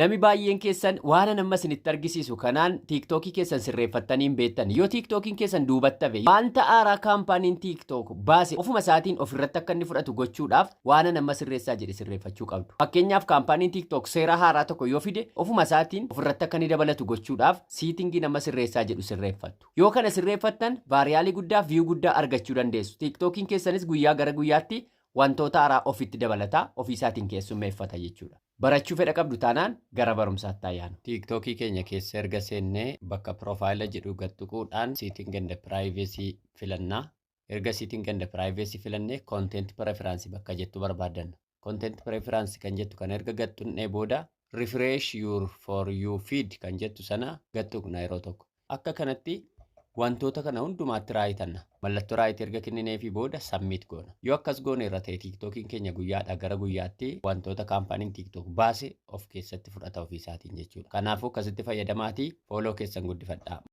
Namni baay'een keessan waan amma isinitti argisiisu kanaan TikTokii keessan sirreeffattanii hin beektan. Yoo TikTokiin keessan duubatti hafe, wanta haaraa kaampaaniin TikTok baase ofuma isaatiin ofirratti akka inni fudhatu gochuudhaaf waan amma sirreessaa jedhe sirreeffachuu qabdu. Fakkeenyaaf, kaampaaniin TikTok seera haaraa tokko yoo fide, ofuma isaatiin ofirratti akka inni dabalatu gochuudhaaf settingii nama sirreessaa jedhu sirreeffattu. Yoo kana sirreeffattan, viralii guddaa, view guddaa argachuu dandeessu. TikTokiin keessanis guyyaa gara guyyaatti wantoota haaraa ofitti dabalataa ofii isaatiin keessummeeffata jechuudha. Barachuu fedha qabdu taanaan gara barumsaatti ayyaanu. TikTokii keenya keessa erga seennee, bakka profile jedhu gad tuquudhaan setting and privacy filannaa. Erga setting and privacy filannee, content preference bakka jettu barbaadanna. Content preference kan jettu kan erga gad tuqnee booda, refresh your For You feed kan jettu sana gad tuqna yeroo tokko. Akka kanatti wantoota kana hundumaatti rightanna. Mallattoo rightii erga kennineefii booda submit goona. Yoo akkas goone irra ta'e, TikTokiin keenya guyyaadhaa gara guyyaatti wantoota kaampaaniin TikTok baase of keessatti fudhata ofii isaatiin jechuudha. Kanaafuu akkasitti fayyadamaatii follow keessan guddifadhaa.